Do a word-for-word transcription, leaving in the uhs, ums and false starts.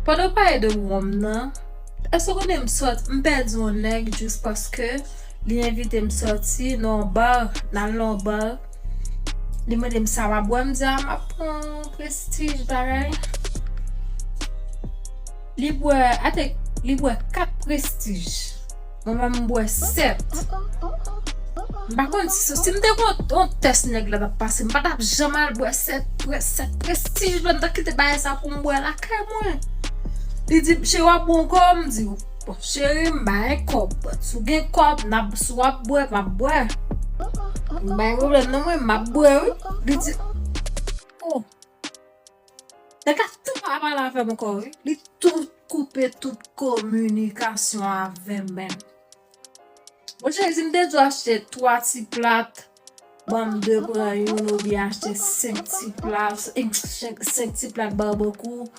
Pandan w pale de wonm nan, èske w konnen m sòt, m pèdi yon nèg jis paske li envite m sòti nan yon bar, n al nan yon bar. Li mande m sa m ap bwè, m di a m ap pran Prestige bagay. Li bwè, atek, li bwè kat Prestige. Mwen menm m bwè sèt. M pa konn si, si m te konn yon tès nèg la t ap pase, m pa t ap janm al bwè sèt, bwè sèt Prestige, mwen ta kite bagay sa pou m bwè lakay mwen. Li di, "Cheri, w ap bon kòb?" M di, "Bon, cheri, m bay kòb. Si w gen kòb, n ap, si w ap bwè, m ap bwè. M bay pwoblèm nan mwen, m ap bwè, wi." Li di, "Oh." Nèg la tou pa pale avè m ankò, wi. Li tou koupe tout kominikasyon avè m menm. Monchè, si m te di w achte twa ti plat, ban m de pran youn, oubyen achte senk ti plat, senk, senk ti plat babakou,